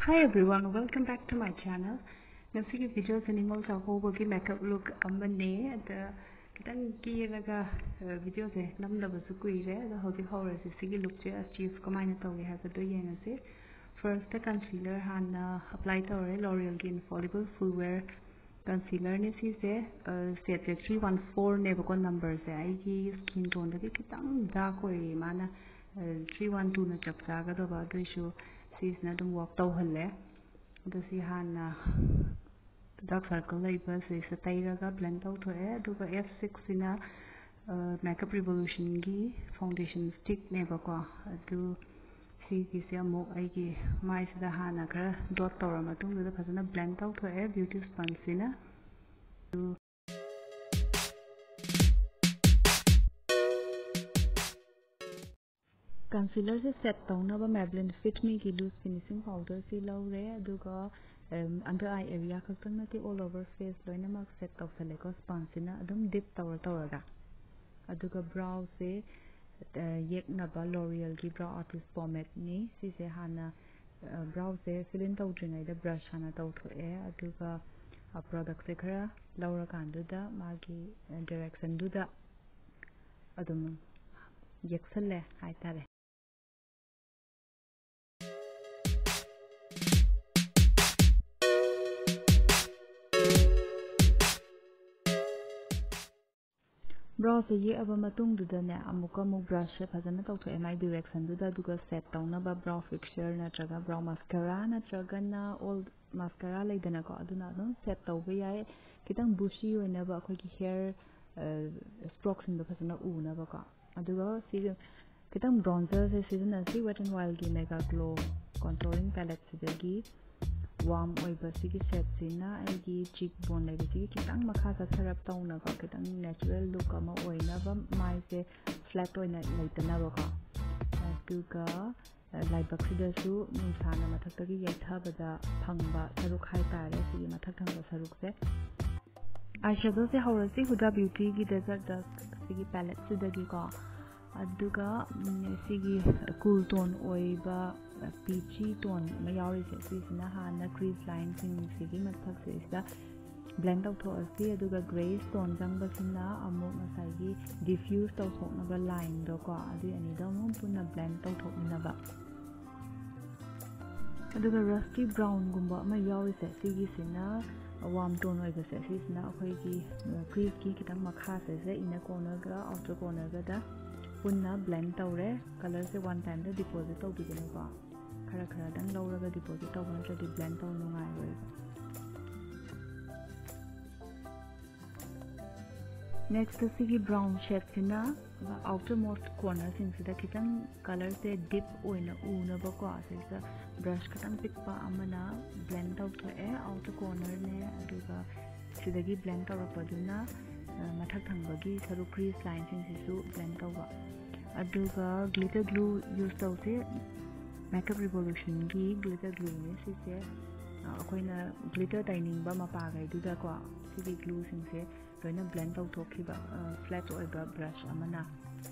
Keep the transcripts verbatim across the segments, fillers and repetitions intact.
Hi everyone, welcome back to my channel. ꯉꯁꯤꯒꯤ ꯚꯤꯗꯤꯑꯣꯁꯦ ꯅꯤꯉꯣꯜ ꯆꯥꯛꯀꯧꯕꯒꯤ ꯃꯦꯀꯞ ꯂꯨꯛ ꯑꯃꯅꯦ꯫ ꯑꯗ ꯈꯤꯇꯪ ꯀꯦꯔꯒ ꯚꯤꯗꯤꯑꯣꯁꯦ ꯅꯝꯗꯕꯁꯨ ꯀꯨꯏꯔꯦ꯫ ꯑꯗꯣ ꯍꯧꯖꯤꯛ ꯍꯧꯔꯁꯤ ꯁꯤꯒꯤ ꯂꯨꯛꯁꯦ ꯑꯆꯤꯞ ꯀꯃꯥꯏꯅ ꯇꯧꯒꯦ ꯍꯥꯏꯕꯗꯣ ꯌꯦꯡꯉꯁꯤ꯫ ꯐꯥꯔꯁꯇ ꯀꯟꯁꯤꯂꯔ ꯍꯥꯟꯅ ꯑꯦꯄ꯭ꯂꯥꯏ ꯇꯧꯔꯦ, ꯂꯣꯔꯤꯌꯦꯜꯒꯤ ꯏꯟꯐꯣꯂꯤꯕꯜ ꯐꯨꯜ ꯋꯦꯌꯔ ꯀꯟꯁꯤꯂꯔꯅꯤ ꯁꯤꯁꯦ꯫ ꯁꯦꯠꯁꯦ ꯊ꯭ꯔꯤ ꯋꯥꯟ ꯐꯣꯔꯅꯦꯕꯀꯣ ꯅꯝꯕꯔꯁꯦ꯫ ꯑꯩꯒꯤ ꯁ꯭ꯀꯤꯟ ꯇꯣꯟꯗꯒꯤ ꯈꯤꯇꯪ ꯗꯥꯔꯛ ꯑꯣꯏꯌꯦ ꯃꯥꯅ꯫ ꯊ꯭ꯔꯤ ꯋꯥꯟ ꯇꯨꯅ ꯆꯞ ꯆꯥꯒꯗꯕ, ꯑꯗꯨꯏꯁꯨ ꯁꯤꯁꯤꯅ ꯑꯗꯨꯝ ꯋꯥꯛ ꯇꯧꯍꯜꯂꯦ꯫ ꯑꯗꯣ ꯁꯤ ꯍꯥꯟꯅ ꯗꯥꯔꯛ ꯁꯔꯀꯜ ꯂꯩꯕ ꯁꯤꯁꯦ ꯇꯩꯔꯒ ꯕ꯭ꯂꯦꯟ ꯇꯧꯊꯣꯛꯑꯦ꯫ ꯑꯗꯨꯒ ꯑꯦꯐ ꯁꯤꯛꯁꯁꯤꯅ ꯃꯦꯀꯞ ꯔꯤꯚꯣꯂꯨꯁꯟꯒꯤ ꯐꯥꯎꯟꯗꯦꯁꯟ ꯁ꯭ꯇꯤꯛꯅꯦꯕꯀꯣ꯫ ꯑꯗꯨ ꯁꯤꯒꯤꯁꯦ ꯑꯃꯨꯛ ꯑꯩꯒꯤ ꯃꯥꯏꯁꯤꯗ ꯍꯥꯟꯅ ꯈꯔ ꯗꯣꯠ ꯇꯧꯔ ꯃꯇꯨꯡꯗꯨꯗ ꯐꯖꯅ ꯕ꯭ꯂꯦꯟ ꯇꯧꯊꯣꯛꯑꯦ ꯕ꯭ꯌꯨꯇꯤ ꯁ꯭ꯄꯟꯖꯁꯤꯅ꯫ ꯀꯟꯁꯤꯂꯔꯁꯦ ꯁꯦꯠ ꯇꯧꯅꯕ ꯃꯦꯕꯂꯤꯟ ꯐꯤꯠ ꯃꯤꯒꯤ ꯂꯨꯁ ꯐꯤꯅꯤꯁꯤꯡ ꯄꯥꯎꯗꯔꯁꯤ ꯂꯧꯔꯦ꯫ ꯑꯗꯨꯒ ꯑꯟꯗꯔ ꯑꯥꯏ ꯑꯦꯔꯤꯌꯥ ꯈꯛꯇꯪ ꯅꯠꯇꯦ, ꯑꯣꯜ ꯑꯣꯚꯔ ꯐꯦꯁ ꯂꯣꯏꯅꯃꯛ ꯁꯦꯠ ꯇꯧꯁꯜꯂꯦꯀꯣ ꯁ꯭ꯄꯟꯖꯁꯤꯅ ꯑꯗꯨꯝ ꯗꯤꯞ ꯇꯧꯔ ꯇꯧꯔꯒ꯫ ꯑꯗꯨꯒ ꯕ꯭ꯔꯥꯎꯁꯦ ꯌꯦꯛꯅꯕ ꯂꯣꯔꯤꯌꯦꯜꯒꯤ ꯕ꯭ꯔꯥꯎ ꯑꯥꯔꯇꯤꯁ ꯄꯣꯃꯦꯠꯅꯤ꯫ ꯁꯤꯁꯦ ꯍꯥꯟꯅ ꯕ꯭ꯔꯥꯎꯁꯦ ꯐꯤꯜ ꯏꯟ ꯇꯧꯗ꯭ꯔꯤꯉꯩꯗ ꯕ꯭ꯔꯁ ꯍꯥꯟꯅ ꯇꯧꯊꯣꯛꯑꯦ꯫ ꯑꯗꯨꯒ ꯄ꯭ꯔꯣꯗꯛꯁꯦ ꯈꯔ ꯂꯧꯔꯀꯥꯟꯗꯨꯗ ꯃꯥꯒꯤ ꯗꯥꯏꯔꯦꯛꯁꯟꯗꯨꯗ ꯑꯗꯨꯝ ꯌꯦꯛꯁꯜꯂꯦ ꯍꯥꯏꯇꯥꯔꯦ꯫ ꯕ꯭ꯔꯥꯎꯁꯦ ꯌꯦꯛꯑꯕ ꯃꯇꯨꯡꯗꯨꯗꯅꯦ ꯑꯃꯨꯛꯀ ꯑꯃꯨꯛ ꯕ꯭ꯔꯁꯁꯦ ꯐꯖꯅ ꯇꯧꯊꯣꯛꯑꯦ ꯃꯥꯏ ꯗꯤꯔꯦꯛꯁꯟꯗꯨꯗ꯫ ꯑꯗꯨꯒ ꯁꯦꯠ ꯇꯧꯅꯕ ꯕ꯭ꯔꯥꯎ ꯐꯤꯛꯁꯔ ꯅꯠꯇ꯭ꯔꯒ ꯕ꯭ꯔꯥꯎ ꯃꯁꯀꯔꯥ ꯅꯠꯇ꯭ꯔꯒꯅ ꯑꯣꯜ ꯃꯁꯀꯔꯥ ꯂꯩꯗꯅꯀꯣ, ꯑꯗꯨꯅ ꯑꯗꯨꯝ ꯁꯦꯠ ꯇꯧꯕ ꯌꯥꯏ꯫ ꯈꯤꯇꯪ ꯕꯨꯁꯤ ꯑꯣꯏꯅꯕ ꯑꯩꯈꯣꯏꯒꯤ ꯍꯤꯌꯔ ꯁ꯭ꯇ꯭ꯔꯣꯛꯁꯤꯡꯗꯣ ꯐꯖꯅ ꯎꯅꯕꯀꯣ꯫ ꯑꯗꯨꯒ ꯁꯤꯒꯤ ꯈꯤꯇꯪ ꯕ꯭ꯔꯣꯟꯖꯔꯁꯦ ꯁꯤꯖꯤꯟꯅꯁꯤ꯫ ꯋꯦꯠ ꯑꯦꯟ ꯋꯥꯏꯜꯒꯤ ꯃꯦꯒꯥ ꯒ꯭ꯂꯣ ꯀꯣꯟꯇꯣꯔꯤꯡ ꯄꯦꯂꯦꯠꯁꯤꯗꯒꯤ ꯋꯥꯔꯝ ꯑꯣꯏꯕ ꯁꯤꯒꯤ ꯁꯦꯠꯁꯤꯅ ꯑꯩꯒꯤ ꯆꯤꯛ ꯕꯣꯟ ꯂꯩꯕꯁꯤꯒꯤ ꯈꯤꯇꯪ ꯃꯈꯥ ꯆꯠꯊꯔꯞ ꯇꯧꯅꯕ, ꯈꯤꯇꯪ ꯅꯦꯆꯔꯦꯜ ꯂꯨꯛ ꯑꯃ ꯑꯣꯏꯅꯕ, ꯃꯥꯏꯁꯦ ꯐ꯭ꯂꯦꯠ ꯑꯣꯏꯅ ꯂꯩꯇꯅꯕꯀꯣ꯫ ꯑꯗꯨꯒ ꯂꯥꯏꯕꯛꯁꯤꯗꯁꯨ ꯅꯨꯡꯁꯥꯅ ꯃꯊꯛꯇꯒꯤ ꯌꯩꯊꯕꯗ ꯐꯪꯕ ꯁꯔꯨꯛ ꯍꯥꯏꯇꯥꯔꯦ, ꯁꯤꯒꯤ ꯃꯊꯛ ꯊꯪꯕ ꯁꯔꯨꯛꯁꯦ꯫ ꯑꯥꯏ ꯁꯦꯗꯣꯁꯦ ꯍꯧꯔꯁꯤ ꯍꯨꯗꯥ ꯕ꯭ꯌꯨꯇꯤꯒꯤ ꯗꯦꯖꯔꯠ ꯗꯁꯛ ꯁꯤꯒꯤ ꯄꯦꯂꯦꯠꯁꯤꯗꯒꯤꯀꯣ꯫ ꯑꯗꯨꯒ ꯎꯝ, ꯁꯤꯒꯤ ꯀꯨꯜ ꯇꯣꯟ ꯑꯣꯏꯕ ꯄꯤꯆꯤ ꯇꯣꯟ ꯑꯃ ꯌꯥꯎꯔꯤꯁꯦ, ꯁꯤꯁꯤꯅ ꯍꯥꯟꯅ ꯀ꯭ꯔꯤꯁ ꯂꯥꯏꯟꯁꯤꯡꯁꯤꯒꯤ ꯃꯊꯛꯁꯤꯗ ꯕ꯭ꯂꯦꯟ ꯇꯧꯊꯣꯛꯑꯁꯤ꯫ ꯑꯗꯨꯒ ꯒ꯭ꯔꯦꯁ ꯇꯣꯟ ꯆꯪꯕꯁꯤꯅ ꯑꯃꯨꯛ ꯉꯁꯥꯏꯒꯤ ꯗꯤꯐ꯭ꯌꯨꯁ ꯇꯧꯊꯣꯛꯅꯕ ꯂꯥꯏꯟꯗꯣꯀꯣ, ꯑꯗꯨꯏ ꯑꯅꯤꯗꯣ ꯑꯃꯨꯛ ꯄꯨꯟꯅ ꯕ꯭ꯂꯦꯟ ꯇꯧꯊꯣꯛꯃꯤꯟꯅꯕ꯫ ꯑꯗꯨꯒ ꯔꯁꯇꯤ ꯕ꯭ꯔꯥꯎꯟꯒꯨꯝꯕ ꯑꯃ ꯌꯥꯎꯔꯤꯁꯦ, ꯁꯤꯒꯤꯁꯤꯅ ꯋꯥꯔꯝ ꯇꯣꯟ ꯑꯣꯏꯕꯁꯦ, ꯁꯤꯁꯤꯅ ꯑꯩꯈꯣꯏꯒꯤ ꯀ꯭ꯔꯤꯁꯀꯤ ꯈꯤꯇꯪ ꯃꯈꯥꯁꯦ, ꯏꯟꯅꯔ ꯀꯣꯔꯅꯔꯒ ꯑꯥꯎꯇꯔ ꯀꯣꯔꯅꯔꯒꯗ ꯄꯨꯟꯅ ꯕ꯭ꯂꯦꯟ ꯇꯧꯔꯦ꯫ ꯀꯂꯔꯁꯦ ꯋꯥꯟ ꯇꯥꯏꯝꯗ ꯗꯤꯄꯣꯖꯤꯠ ꯇꯧꯕꯤꯒꯅꯨꯀꯣ, ꯈꯔ ꯈꯔꯗꯪ ꯂꯧꯔꯒ ꯗꯤꯄꯣꯖꯤꯠ ꯇꯧꯕ ꯅꯠꯇ꯭ꯔꯗꯤ ꯕ꯭ꯂꯦꯟ ꯇꯧꯕ ꯅꯨꯡꯉꯥꯏꯔꯣꯏꯕ꯫ ꯅꯦꯛꯁꯇ ꯁꯤꯒꯤ ꯕ꯭ꯔꯥꯎꯟ ꯁꯦꯠꯁꯤꯅ ꯑꯥꯎꯇꯔ ꯃꯣꯁ ꯀꯣꯔꯅꯔꯁꯤꯡꯁꯤꯗ ꯈꯤꯇꯪ ꯀꯂꯔꯁꯦ ꯗꯤꯞ ꯑꯣꯏꯅ ꯎꯅꯕꯀꯣ, ꯑꯁꯤꯁꯤꯗ ꯕ꯭ꯔꯁ ꯈꯤꯇꯪ ꯄꯤꯛꯄ ꯑꯃꯅ ꯕ꯭ꯂꯦꯟ ꯇꯧꯊꯣꯛꯑꯦ꯫ ꯑꯥꯎꯇꯔ ꯀꯣꯔꯅꯔꯅꯦ, ꯑꯗꯨꯒ ꯁꯤꯗꯒꯤ ꯕ꯭ꯂꯦꯟ ꯇꯧꯔꯛꯄꯗꯨꯅ, ꯑ, ꯃꯊꯛ ꯊꯪꯕꯒꯤ ꯁꯔꯨꯛ ꯀ꯭ꯔꯤꯁ ꯂꯥꯏꯟꯁꯤꯡꯁꯤꯁꯨ ꯕ꯭ꯂꯦꯟ ꯇꯧꯕ꯫ ꯑꯗꯨꯒ ꯒ꯭ꯂꯤꯇꯔ ꯒ꯭ꯂꯨ ꯌꯨꯁ ꯇꯧꯁꯦ꯫ ꯃꯦꯀꯞ ꯔꯤꯚꯣꯂꯨꯁꯟꯒꯤ ꯒ꯭ꯂꯤꯇꯔ ꯒ꯭ꯂꯨꯅꯦ ꯁꯤꯁꯦ꯫ ꯑ, ꯑꯩꯈꯣꯏꯅ ꯒ꯭ꯂꯤꯇꯔ ꯇꯩꯅꯤꯡꯕ ꯃꯄꯥꯈꯩꯗꯨꯗꯀꯣ, ꯁꯤꯒꯤ ꯒ꯭ꯂꯨꯁꯤꯡꯁꯦ ꯂꯣꯏꯅ ꯕ꯭ꯂꯦꯟ ꯇꯧꯊꯣꯛꯈꯤꯕ, ꯑ, ꯐ꯭ꯂꯦꯠ ꯑꯣꯏꯕ ꯕ꯭ꯔꯁ ꯑꯃꯅ,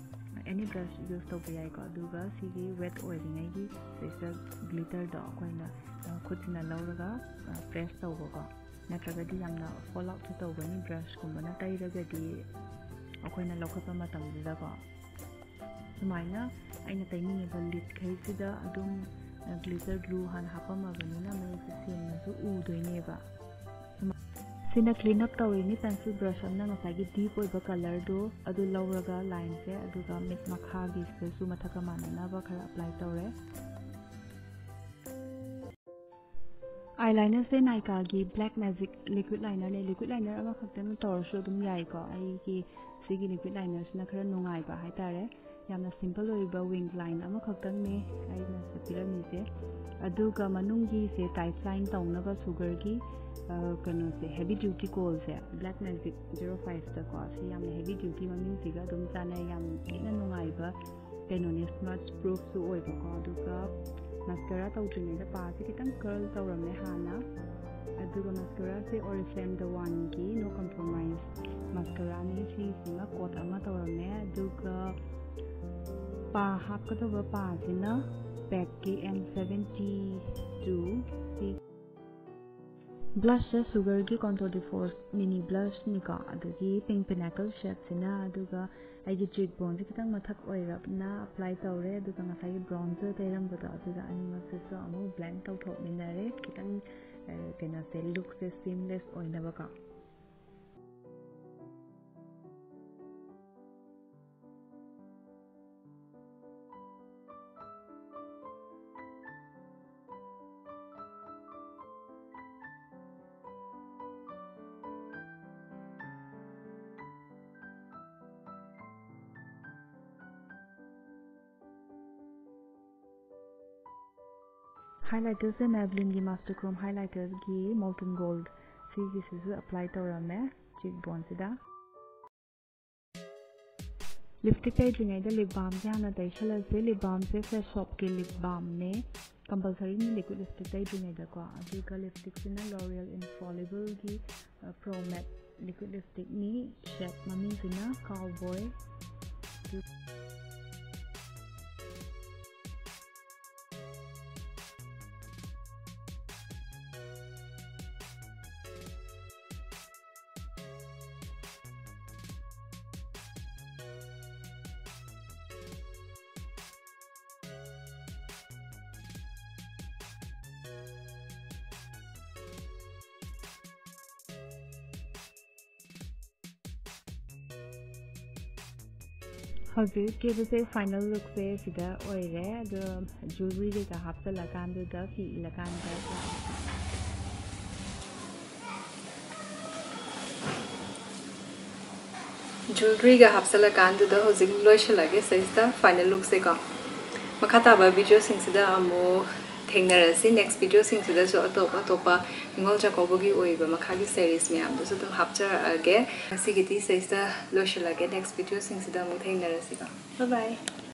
ꯑꯦꯅꯤ ꯕ꯭ꯔꯁ ꯌꯨꯁ ꯇꯧꯕ ꯌꯥꯏꯀꯣ꯫ ꯑꯗꯨꯒ ꯁꯤꯒꯤ ꯋꯦꯠ ꯑꯣꯏꯔꯤꯉꯩꯒꯤ ꯁꯤꯗꯩꯁꯤꯗ ꯒ꯭ꯂꯤꯇꯔꯗꯣ ꯑꯩꯈꯣꯏꯅ, ꯑ, ꯈꯨꯠꯁꯤꯅ ꯂꯧꯔꯒ, ꯑ, ꯄ꯭ꯔꯦꯁ ꯇꯧꯕꯀꯣ, ꯅꯠꯇ꯭ꯔꯒꯗꯤ ꯌꯥꯝꯅ ꯐꯣꯜ ꯑꯥꯎꯠꯁꯨ ꯇꯧꯒꯅꯤ ꯕ꯭ꯔꯁꯀꯨꯝꯕꯅ ꯇꯩꯔꯒꯗꯤ ꯑꯩꯈꯣꯏꯅ ꯂꯧꯈꯠꯄ ꯃꯇꯝꯗꯨꯗꯀꯣ꯫ ꯁꯨꯃꯥꯏꯅ ꯑꯩꯅ ꯇꯩꯅꯤꯡꯉꯤꯕ ꯂꯤꯠꯈꯩꯁꯤꯗ ꯑꯗꯨꯝ, ꯑ, ꯒ꯭ꯂꯤꯇꯔ ꯒ꯭ꯂꯨ ꯍꯥꯟꯅ ꯍꯥꯞꯄꯝꯃꯕꯅꯤꯅ ꯃꯌꯦꯛꯁꯦ ꯁꯦꯡꯅꯁꯨ ꯎꯗꯣꯏꯅꯦꯕ꯫ ꯁꯤꯅ ꯀ꯭ꯂꯤꯟ ꯑꯞ ꯇꯧꯔꯤꯅꯤ꯫ ꯄꯦꯟꯁꯤꯜ ꯕ꯭ꯔꯁ ꯑꯃꯅ ꯉꯁꯥꯏꯒꯤ ꯗꯤꯞ ꯑꯣꯏꯕ ꯀꯂꯔꯗꯣ ꯑꯗꯨ ꯂꯧꯔꯒ ꯂꯥꯏꯟꯁꯦ, ꯑꯗꯨꯒ ꯃꯤꯠ ꯃꯈꯥꯒꯤꯁꯤꯗꯁꯨ ꯃꯊꯛꯀ ꯃꯥꯟꯅꯅꯕ ꯈꯔ ꯑꯦꯄ꯭ꯂꯥꯏ ꯇꯧꯔꯦ꯫ ꯑꯥꯏꯂꯥꯏꯅꯔꯁꯦ ꯅꯥꯏꯀꯥꯒꯤ ꯕ꯭ꯂꯦꯛ ꯃꯦꯖꯤꯛ ꯂꯤꯀ꯭ꯋꯤꯠ ꯂꯥꯏꯅꯔꯅꯦ꯫ ꯂꯤꯀ꯭ꯋꯤꯠ ꯂꯥꯏꯅꯔ ꯑꯃꯈꯛꯇꯪ ꯇꯧꯔꯁꯨ ꯑꯗꯨꯝ ꯌꯥꯏꯀꯣ꯫ ꯑꯩꯒꯤ ꯁꯤꯒꯤ ꯂꯤꯀ꯭ꯋꯤꯠ ꯂꯥꯏꯅꯔꯁꯤꯅ ꯈꯔ ꯅꯨꯡꯉꯥꯏꯕ ꯍꯥꯏꯇꯥꯔꯦ꯫ ꯌꯥꯝꯅ ꯁꯤꯝꯄꯜ ꯑꯣꯏꯕ ꯋꯤꯡ ꯂꯥꯏꯟ ꯑꯃꯈꯛꯇꯪꯅꯦ ꯑꯩꯅ ꯁꯦꯠꯄꯤꯔꯝꯃꯤꯁꯦ꯫ ꯑꯗꯨꯒ ꯃꯅꯨꯡꯒꯤꯁꯦ ꯇꯥꯏꯠ ꯂꯥꯏꯟ ꯇꯧꯅꯕ ꯁꯨꯒꯔꯒꯤ, ꯑ, ꯀꯩꯅꯣꯁꯦ, ꯍꯦꯚꯤ ꯗ꯭ꯌꯨꯇꯤ ꯀꯣꯜꯁꯦ, ꯕ꯭ꯂꯦꯛ ꯃꯦꯖꯤꯛ ꯖꯦꯔꯣ ꯐꯥꯏꯚꯇꯀꯣ, ꯁꯤ ꯌꯥꯝꯅ ꯍꯦꯚꯤ ꯗ꯭ꯌꯨꯇꯤ ꯃꯃꯤꯡꯁꯤꯒ ꯑꯗꯨꯝ ꯆꯥꯅꯩ꯫ ꯌꯥꯝ ꯊꯤꯅ ꯅꯨꯡꯉꯥꯏꯕ ꯀꯩꯅꯣꯅꯦ, ꯁ꯭ꯃꯖ ꯄ꯭ꯔꯨꯐꯁꯨ ꯑꯣꯏꯕꯀꯣ꯫ ꯑꯗꯨꯒ ꯃꯁꯀꯔꯥ ꯇꯧꯗ꯭ꯔꯤꯉꯩꯗ ꯄꯥꯁꯦ ꯈꯤꯇꯪ ꯀꯔꯜ ꯇꯧꯔꯝꯃꯦ ꯍꯥꯟꯅ꯫ ꯑꯗꯨꯒ ꯃꯁꯀꯔꯥꯁꯦ Oriflame The Oneꯒꯤ No Compromise ꯃꯁꯀꯔꯥꯅꯤ꯫ ꯁꯤꯁꯤꯃ ꯀꯣꯠ ꯑꯃ ꯇꯧꯔꯝꯃꯦ꯫ ꯑꯗꯨꯒ ꯄꯥ ꯍꯥꯞꯀꯗꯧꯕ ꯄꯥꯁꯤꯅ ꯄꯦꯛꯀꯤ ꯑꯦꯝ ꯁꯕꯦꯟꯇꯤ ꯇꯨ ꯁꯤ꯫ ꯕ꯭ꯂꯁꯁꯦ ꯁꯨꯒꯔꯒꯤ Contour de Force ꯃꯤꯅꯤ ꯕ꯭ꯂꯁꯅꯤꯀꯣ, ꯑꯗꯒꯤ ꯄꯤꯡ ꯄꯤꯅꯥꯀꯜ ꯁꯦꯠꯁꯤꯅ, ꯑꯗꯨꯒ ꯑꯩꯒꯤ ꯆꯤꯛ ꯕꯣꯟꯁꯦ ꯈꯤꯇꯪ ꯃꯊꯛ ꯑꯣꯏꯔꯞꯅ ꯑꯦꯄ꯭ꯂꯥꯏ ꯇꯧꯔꯦ, ꯑꯗꯨꯒ ꯉꯁꯥꯏꯒꯤ ꯕ꯭ꯔꯣꯟꯖꯔ ꯇꯩꯔꯝꯕꯗꯣ ꯑꯗꯨꯒ ꯑꯅꯤꯃꯛꯁꯤꯁꯨ ꯑꯃꯨꯛ ꯕ꯭ꯂꯦꯟ ꯇꯧꯊꯣꯛꯃꯤꯟꯅꯔꯦ, ꯈꯤꯇꯪ ꯑ, ꯀꯩꯅꯣꯁꯦ, ꯂꯨꯛꯁꯦ ꯁꯤꯝꯂꯦꯁ ꯑꯣꯏꯅꯕꯀꯣ꯫ ꯍꯥꯏꯂꯥꯏꯇꯔꯁꯦ ꯃꯦꯕꯂꯤꯟꯒꯤ ꯃꯥꯁꯇꯔ ꯀ꯭ꯔꯣꯝ ꯍꯥꯏꯂꯥꯏꯇꯔꯒꯤ ꯃꯣꯜꯇꯟ ꯒꯣꯜꯗ ꯁꯤꯒꯤꯁꯤꯁꯨ ꯑꯦꯄ꯭ꯂꯥꯏ ꯇꯧꯔꯝꯃꯦ ꯆꯤꯛ ꯕꯣꯟꯁꯤꯗ꯫ ꯂꯤꯞꯁꯇꯤꯛ ꯇꯩꯗ꯭ꯔꯤꯉꯩꯗ ꯂꯤꯞ ꯕꯥꯝꯁꯦ ꯍꯥꯟꯅ ꯇꯩꯁꯜꯂꯁꯦ꯫ ꯂꯤꯞ ꯕꯥꯝꯁꯦ ꯐꯦꯁ ꯁꯣꯞꯀꯤ ꯂꯤꯞ ꯕꯥꯝꯅꯦ, ꯀꯝꯄꯜꯁꯔꯤꯅꯤ ꯂꯤꯀ꯭ꯋꯤꯠ ꯂꯤꯞꯁꯇꯤꯛ ꯇꯩꯗ꯭ꯔꯤꯉꯩꯗꯀꯣ꯫ ꯑꯗꯨꯒ ꯂꯤꯞꯁꯇꯤꯛꯁꯤꯅ L'Oréal Infallibleꯒꯤ ꯄ꯭ꯔꯣ ꯃꯦꯠ ꯂꯤꯀ꯭ꯋꯤꯠ ꯂꯤꯞꯁꯇꯤꯛꯅꯤ, ꯁꯦꯠ ꯃꯃꯤꯡꯁꯤꯅ ꯀꯥꯎꯕꯣꯏ꯫ ꯍꯧꯖꯤꯛ ꯀꯦꯕꯁꯦ ꯐꯥꯏꯅꯦꯜ ꯂꯨꯛꯁꯦ ꯁꯤꯗ ꯑꯣꯏꯔꯦ꯫ ꯑꯗꯣ ꯖꯨꯋꯦꯂꯔꯤ ꯀꯩꯀꯥ ꯍꯥꯞꯆꯜꯂꯀꯥꯟꯗꯨꯗ, ꯐꯤ ꯏꯜꯂꯀꯥꯟꯗ, ꯖꯨꯋꯦꯂꯔꯤꯒ ꯍꯥꯞꯆꯜꯂꯀꯥꯟꯗꯨꯗ ꯍꯧꯖꯤꯛ ꯂꯣꯏꯁꯤꯜꯂꯒꯦ ꯁꯤꯗꯩꯁꯤꯗ ꯐꯥꯏꯅꯦꯜ ꯂꯨꯛꯁꯦꯀꯣ꯫ ꯃꯈꯥ ꯇꯥꯕ ꯚꯤꯗꯤꯑꯣꯁꯤꯡꯁꯤꯗ ꯑꯃꯨꯛ ꯊꯦꯡꯅꯔꯁꯤ꯫ ꯅꯦꯛꯁ ꯚꯤꯗꯤꯑꯣꯁꯤꯡꯁꯤꯗꯁꯨ ꯑꯇꯣꯞ ꯑꯇꯣꯞꯄ ꯅꯤꯉꯣꯜ ꯆꯥꯛꯀꯧꯕꯒꯤ ꯑꯣꯏꯕ ꯃꯈꯥꯒꯤ ꯁꯦꯔꯤꯁ ꯃꯌꯥꯝꯗꯨꯁꯨ ꯑꯗꯨꯝ ꯍꯥꯞꯆꯔꯛꯑꯒꯦ꯫ ꯉꯁꯤꯒꯤꯗꯤ ꯁꯤꯗꯩꯁꯤꯗ ꯂꯣꯏꯁꯤꯜꯂꯒꯦ꯫ ꯅꯦꯛꯁ ꯚꯤꯗꯤꯑꯣꯁꯤꯡꯁꯤꯗ ꯑꯃꯨꯛ ꯊꯦꯡꯅꯔꯁꯤꯀꯣ꯫ Bye bye꯫